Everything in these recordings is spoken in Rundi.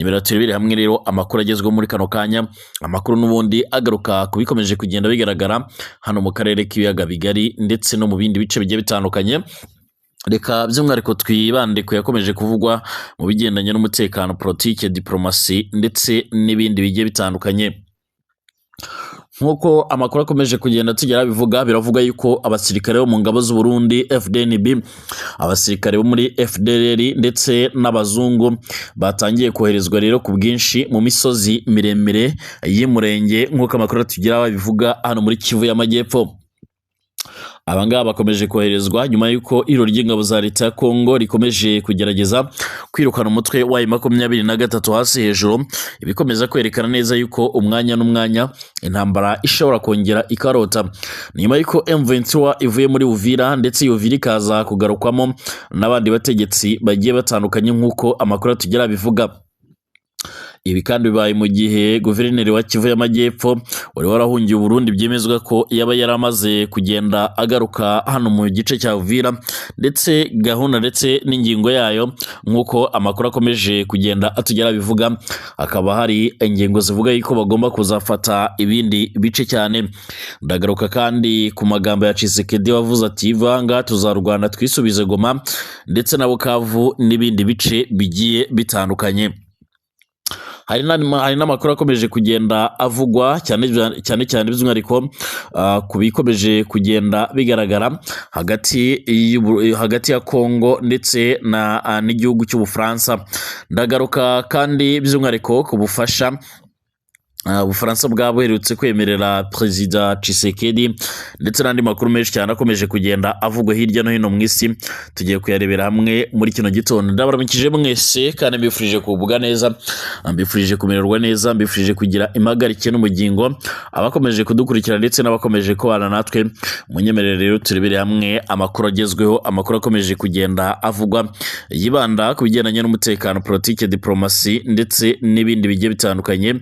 Nimero turebere hamwe rero amakuru agezweho muri kano kanya, amakuru n'ubundi agaruka ku bikomeje kugenda bigaragara hano mu karere k'ibiyaga bigari ndetse no mu bindi bice bigiye bitandukanye. Reka by'umwihariko twibande ku yakomeje kuvugwa mu bigendanye n'umutekano, politike, diplomasi ndetse n'ibindi bigiye bitandukanye. Nk'uko amakuru akomeje kugenda tugera bivuga, biravuga yuko abasirikare bo mu ngabo z'u Burundi FDNB, abasirikare bo muri FDLR ndetse n'abazungu batangiye koherezwa rero ku bwinshi mu misozi miremire y'Umurenge, nk'uko amakuru atugeraho babivuga hano muri Kivu y'Amajyepfo. Aba ngaba bakomeje koherezwa nyuma y'uko iro ry'ingabo za leta ya Kongo rikomeje kugerageza kwirukana umutwe wa 23 hasi hejuru, ibikomeza kwerekana neza yuko umwanya n'umwanya intambara ishobora kongera ikarota. Nyuma y'uko M23 ivuye muri Uvira ndetse Uvira ikaza kugarukwamo n'abandi bategetsi bagiye batandukanye, nk'uko amakuru atugera bivuga. Ibi kandi bibaye mu gihe guverineri wa Kivu y'Amajyepfo wari warahungiye Burundi byemezwa ko yaba yaramaze kugenda agaruka hano mu gice cya Uvira, ndetse gahunda ndetse n'ingingo yayo, nk'uko amakuru akomeje kugenda atugera bivuga, hakaba hari ingingo zivuga yuko bagomba kuzafata ibindi bice cyane. Ndagaruka kandi ku magambo ya Tshisekedi wavuze ati vanga tuzarwana twisubize Goma ndetse na Bukavu n'ibindi bice bigiye bitandukanye. Hari n'amakuru akomeje kugenda avugwa cyane cyane cyane by'umwihariko ku bikomeje kugenda bigaragara hagati ya Kongo ndetse n'igihugu cy'Ubufaransa. Ndagaruka kandi by'umwihariko ku bufasha Ubufaransa bwaba buherutse kwemerera Perezida Tshisekedi, ndetse n'andi makuru menshi cyane akomeje kugenda avugwa hirya no hino mu isi, tugiye kuyarebera hamwe muri kino gitondo. Ndabaramukije mwese kandi mbifurije kugubwa neza, mbifurije kumererwa neza, mbifurije kugira impagarike n'ubugingo, abakomeje kudukurikira ndetse n'abakomeje kubana natwe. Munyemerere rero turebere hamwe amakuru agezweho, amakuru akomeje kugenda avugwa yibanda ku bigendanye n'umutekano, politike, diplomasi ndetse n'ibindi bigiye bitandukanye.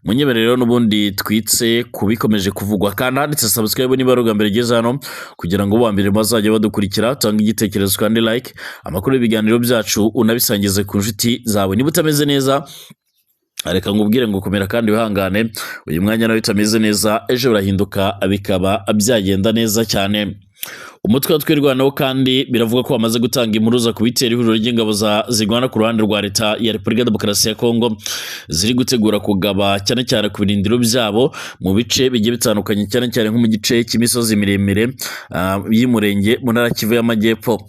Munyemerere rero n'ubundi twitse ku bikomeje kuvugwa, kandi handitse subscribe niba ari ubwa mbere ugeze hano, kugira ngo uwa mbere bazajya badukurikira. Tanga igitekerezo kandi like amakuru y'ibiganiro byacu, unabisangize ku nshuti zawe. Niba utameze neza, reka ngubwire ngo komera kandi wihangane, uyu mwanya nawe utameze neza, ejo birahinduka bikaba byagenda neza cyane. Umutwe wa Twirwanaho kandi biravuga ko wamaze gutanga impuruza ku bitera ihuriro ry'ingabo zirwana ku ruhande rwa leta ya Repubulika ya Demokarasi ya Kongo ziri gutegura kugaba cyane cyane ku birindiro byabo mu bice bigiye bitandukanye, cyane cyane nko mu gice cy'imisozi miremire y'Umurenge mu ntara Kivu y'Amajyepfo.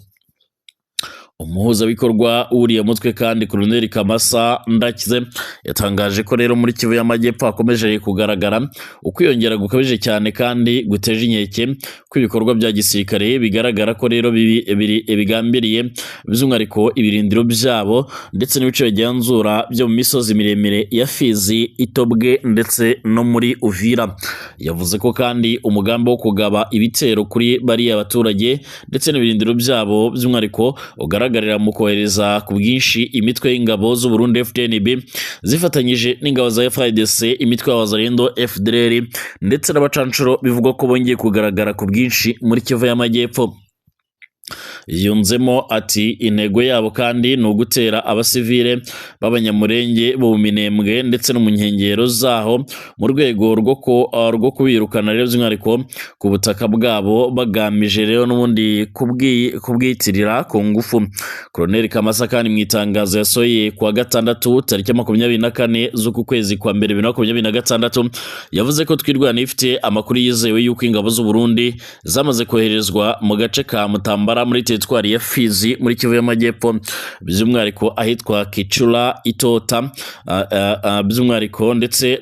Umuhuzabikorwa w'uriya mutwe kandi Colonel Kamasa Ndakize yatangaje ko rero muri Kivu y'Amajyepfo hakomeje kugaragara ukwiyongera gukabije cyane kandi guteje inkeke kw'ibikorwa bya gisirikare, bigaragara ko rero bigambiriye by'umwihariko ibirindiro byabo ndetse n'ibice bigenzura byo mu misozi miremire ya Fizi, Itobwe ndetse no muri Uvira. Yavuze ko kandi umugambi wo kugaba ibitero kuri bariya baturage ndetse n'ibirindiro byabo by'umwihariko ugaragarira mu kohereza ku bwinshi imitwe y'ingabo z'u Burundi FDNB zifatanyije n'ingabo za FARDC, imitwe y'Abazalendo, FDLR ndetse n'abacanshuro bivugwa ko bongeye kugaragara ku bwinshi muri Kivu y'Amajyepfo. Yunzemo ati intego yabo kandi ni ugutera abasivile b'Abanyamurenge bo mu Minembwe ndetse no mu nkengero zaho mu rwego rwo kubirukana rero by'umwihariko ku butaka bwabo, bagamije rero n'ubundi kubwitirira ku ngufu. Colonel Kamasa kandi mu itangazo yasohoye kuwa gatandatu tariki 24 z'uku kwezi kwa mbere 2026, yavuze ko Twirwaneho ifite amakuru yizewe y'uko ingabo z'u Burundi zamaze koherezwa mu gace ka Mutambara muri teritwari ya Fizi muri Kivu y'Amajyepfo, by'umwihariko ahitwa Kicura, Itota by'umwihariko ndetse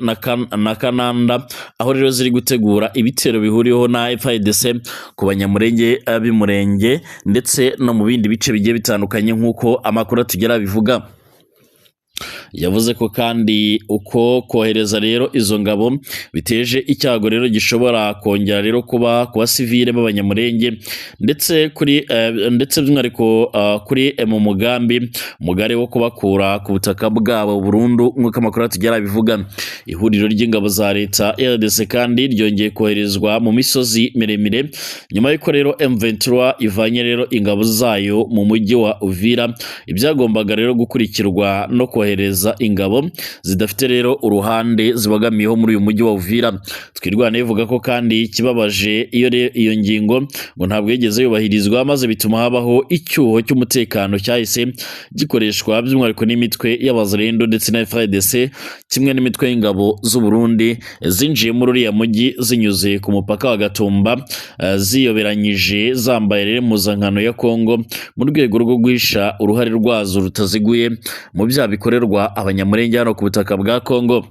na Kananda, aho rero ziri gutegura ibitero bihuriweho na FARDC ku Banyamurenge b'Imurenge ndetse no mu bindi bice bigiye bitandukanye, nk'uko amakuru atugera bivuga. Yavuze ko kandi uko kohereza rero izo ngabo biteje icyago rero gishobora kongera rero kuba ku basivile b'Abanyamurenge ndetse kuri ndetse by'umwihariko kuri mu mugambi mugari wo kubakura ku butaka bwabo burundu, nk'uko amakuru atugera bivuga. Ihuriro ry'ingabo za leta RDC kandi ryongeye koherezwa mu misozi miremire nyuma y'uko rero M23 ivanye rero ingabo zayo mu mujyi wa Uvira, ibyagombaga rero gukurikirwa no kohereza kohereza ingabo zidafite rero uruhande zibogamiyeho muri uyu mujyi wa Uvira. Twirwaneho ivuga ko kandi ikibabaje iyo ngingo ngo ntabwo yigeze yubahirizwa, maze bituma habaho icyuho cy'umutekano cyahise gikoreshwa by'umwihariko n'imitwe y'Abazalendo ndetse na FARDC, kimwe n'imitwe y'ingabo z'u Burundi zinjiye muri uriya mujyi zinyuze ku mupaka wa Gatumba, ziyoberanyije zambaye rero impuzankano ya Kongo mu rwego rwo guhisha uruhare rwazo rutaziguye mu byaha bikorerwa Abanyamulenge hano ku butaka bwa Kongo.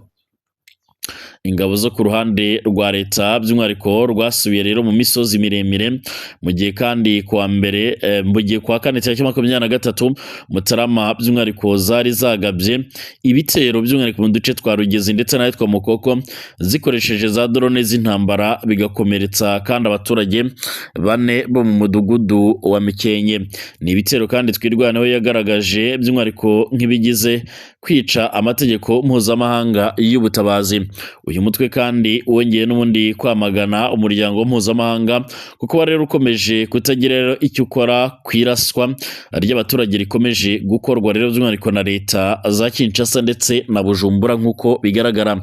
Ingabo zo ku ruhande rwa leta by'umwihariko rwasubiye rero mu misozi miremire, mu gihe kandi kuwa mbere, mu gihe kuwa kane tariki 23 Mutarama by'umwihariko zari zagabye ibitero by'umwihariko mu duce twa Rugezi ndetse n'ahitwa Mukoko, zikoresheje za drone z'intambara, bigakomeretsa kandi abaturage bane bo mu mudugudu wa Mikenke. Ni ibitero kandi Twirwaneho yagaragaje by'umwihariko nk'ibigize kwica amategeko mpuzamahanga y'ubutabazi. Uyu mutwe kandi wongeye n'ubundi kwamagana umuryango mpuzamahanga kuko rero ukomeje kutagira rero icyo ukora ku iraswa ry'abaturage rikomeje gukorwa rero by'umwihariko na leta za Kinshasa ndetse na Bujumbura. Nk'uko bigaragara,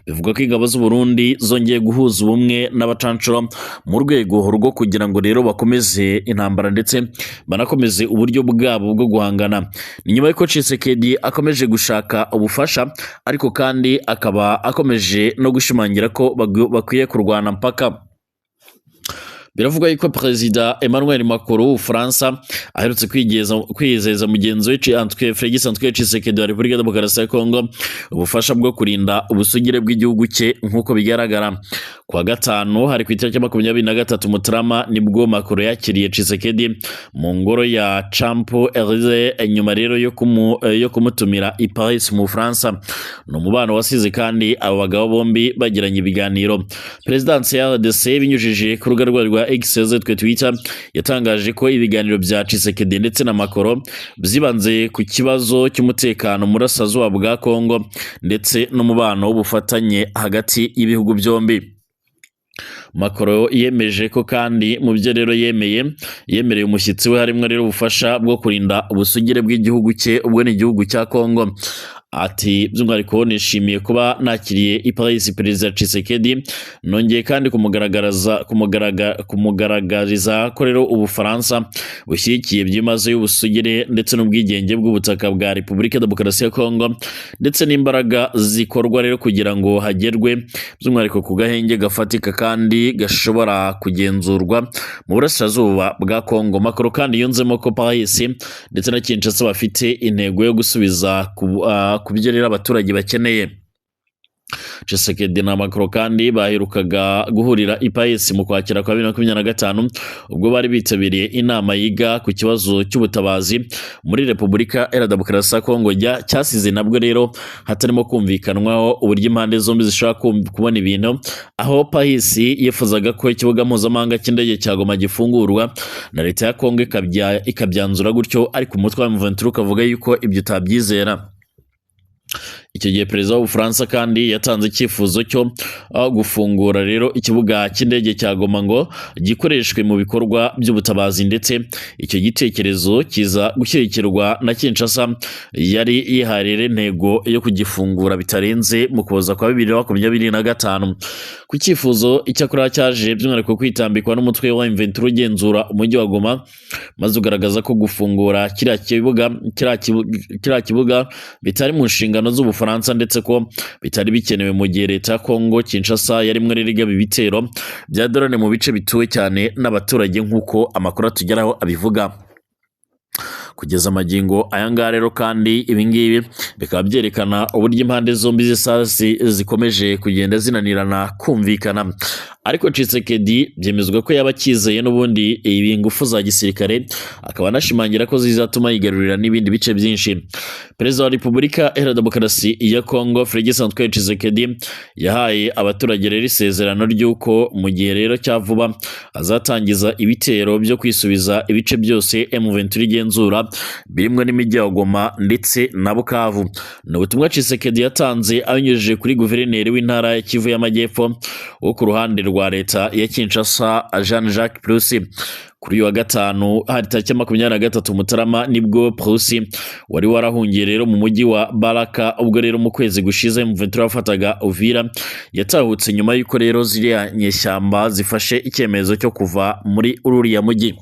bivuga ko ingabo z'u Burundi zongeye guhuza ubumwe n'abacancuro mu rwego rwo kugira ngo rero bakomeze intambara ndetse banakomeze uburyo bwabo bwo guhangana. Ni nyuma y'uko Tshisekedi akomeje gushaka ubufasha, ariko kandi akaba akomeje no gushimangira ko bakwiye kurwana mpaka. Biravugwa yuko Perezida Emmanuel Macron w'Ubufaransa aherutse kwizeza mugenzi we Antoine Félix Antoine Tshisekedi wa Repubulika ya Demokarasi ya Kongo ubufasha bwo kurinda ubusugire bw'igihugu cye. Nk'uko bigaragara, kuwa gatanu hari ku itariki 23 Mutarama nibwo Macron yakiriye Tshisekedi mu ngoro ya Champs-Élysées, nyuma rero yo kumutumira i Paris mu Bufaransa. Ni umubano wasize kandi abo bagabo bombi bagiranye ibiganiro. Perezidansi ya RDC binyujije ku rubuga rwayo rwa X twe Twitter yatangaje ko ibiganiro bya Tshisekedi ndetse na Macron byibanze ku kibazo cy'umutekano mu burasirazuba bwa Kongo ndetse n'umubano w'ubufatanye hagati y'ibihugu byombi. Macron yemeje ko kandi mu byo rero yemereye umushyitsi we harimo rero ubufasha bwo kurinda ubusugire bw'igihugu cye, ubwo ni igihugu cya Kongo. Ati: "By'umwihariko nishimiye kuba nakiriye i Paris Perezida Tshisekedi. Nongeye kandi kumugaragariza ko rero Ubufaransa bushyigikiye byimazeyo ubusugire ndetse n'ubwigenge bw'ubutaka bwa Repubulika ya Demokarasi ya Kongo, ndetse n'imbaraga zikorwa rero kugira ngo hagerwe by'umwihariko ku gahenge gafatika kandi gashobora kugenzurwa mu burasirazuba bwa Kongo." Macron kandi yunzemo ko Paris ndetse na Kinshasa bafite intego yo gusubiza ku byo rero abaturage bakeneye. Tshisekedi na Macron kandi baherukaga guhurira i Paris mu Kwakira kwa 2025, ubwo bari bitabiriye inama yiga ku kibazo cy'ubutabazi muri Repubulika Iharanira Demokarasi ya Kongo, cyasize nabwo rero hatarimo kumvikanwaho uburyo impande zombi zishobora kubona ibintu, aho Paris yifuzaga ko ikibuga mpuzamahanga cy'indege cya Goma gifungurwa na leta ya Kongo ikabyanzura gutyo, ariko umutwe wa M23 ukavuga yuko ibyo utabyizera. Icyo gihe perezida w'Ubufaransa kandi yatanze icyifuzo cyo gufungura rero ikibuga cy'indege cya Goma ngo gikoreshwe mu bikorwa by'ubutabazi, ndetse icyo gitekerezo kiza gushyigikirwa na Kinshasa yari yihaye rero intego yo kugifungura bitarenze mu Kuboza kwa 2025. Ku cyifuzo icyakora cyaje by'umwihariko kwitambikwa n'umutwe wa M23 ugenzura umujyi wa Goma, maze ugaragaza ko gufungura kiriya kibuga bitari mu nshingano z'Ubufaransa, ndetse ko bitari bikenewe mu gihe leta ya Kongo Kinshasa yarimwo rero igaba ibitero bya drone mu bice bituwe cyane n'abaturage, nk'uko amakuru atugeraho abivuga kugeza amagingo aya ngaya. Rero kandi ibi ngibi bikaba byerekana uburyo impande zombi zisa zikomeje kugenda zinanirana kumvikana, ariko Tshisekedi byemezwa ko yaba akizeye n'ubundi ibi ngufu za gisirikare, akaba anashimangira ko zizatuma yigarurira n'ibindi bice byinshi. Perezida wa Repubulika Iharanira Demokarasi ya Kongo Félix Antoine Tshisekedi yahaye abaturage rero isezerano ry'uko mu gihe rero cya vuba azatangiza ibitero byo kwisubiza ibice byose M23 igenzura. birimo n'imijyi ya Goma ndetse na Bukavu. Ni ubutumwa Tshisekedi yatanze abinyujije kuri guverineri w'intara ya Kivu y'Amajyepfo wo ku ruhande rwa leta ya Kinshasa, Jean Jacques Purusi. Kuri uyu wa gatanu hari tariki 23 Mutarama nibwo Purusi wari warahungiye rero mu mujyi wa Baraka, ubwo rero mu kwezi gushize M23 wafataga Uvira, yatahutse nyuma y'uko rero ziriya nyeshyamba zifashe icyemezo cyo kuva muri uriya mujyi.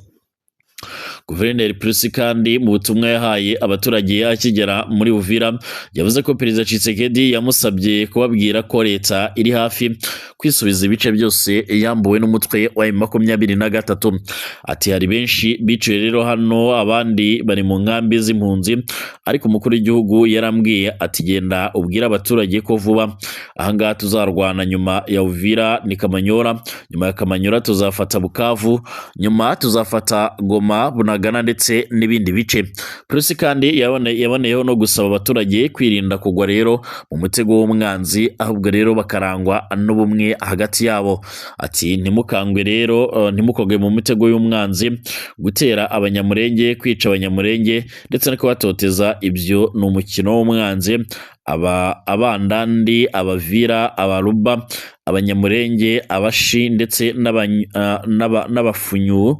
Guverineri Purusi kandi mu butumwa yahaye abaturage akigera muri Uvira yavuze ko Perezida Tshisekedi yamusabye kubabwira ko leta iri hafi kwisubiza ibice byose yambuwe n'umutwe wa M23. Ati hari benshi biciwe rero hano, abandi bari mu nkambi z'impunzi, ariko umukuru w'igihugu yarambwiye ati genda ubwire abaturage ko vuba ahangaha tuzarwana, nyuma ya Uvira ni Kamanyora, nyuma ya Kamanyora tuzafata Bukavu, nyuma tuzafata Goma, Bunagana ndetse n'ibindi bice. Purusi kandi yaboneyeho no gusaba abaturage kwirinda kugwa rero mu mutego w'umwanzi, ahubwo rero bakarangwa n'ubumwe hagati yabo. Ati ntimukangwe rero, ntimukogwe mu mutego y'umwanzi, gutera abanyamurenge, kwica abanyamurenge ndetse no kubatoteza, ibyo ni umukino w'umwanzi. Aba abandandi, abavira, abaruba, abanyamurenge, abashi ndetse n'abafunyu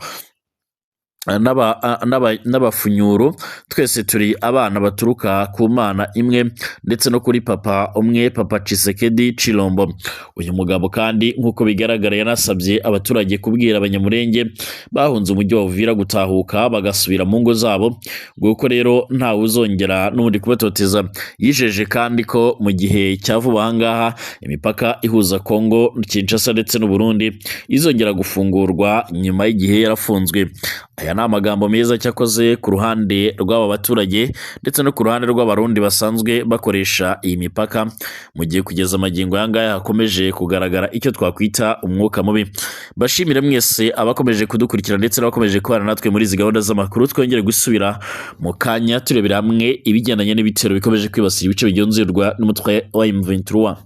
n'abafunyuru, twese turi abana baturuka ku Mana imwe ndetse no kuri papa umwe, Papa Tshisekedi Chilombo. Uyu mugabo kandi nk'uko bigaragara yanasabye abaturage kubwira abanyamurenge bahunze umujyi wa Uvira gutahuka bagasubira mu ngo zabo, kuko rero ntawe uzongera n'ubundi kubatoteza. Yijeje kandi ko mu gihe cya vuba aha ngaha imipaka ihuza Kongo Kinshasa ndetse n'u Burundi izongera gufungurwa nyuma y'igihe yarafunzwe. Aya ni amagambo meza cyakoze ku ruhande rw'aba baturage ndetse no ku ruhande rw'abarundi basanzwe bakoresha iyi mipaka, mu gihe kugeza amagingo aya ngaya hakomeje kugaragara icyo twakwita umwuka mubi. Bashimire mwese abakomeje kudukurikira ndetse n'abakomeje kubana natwe muri izi gahunda z'amakuru. Twongere gusubira mu kanya turebera hamwe ibigendanye n'ibitero bikomeje kwibasira ibice bigenzurwa n'umutwe wa M23.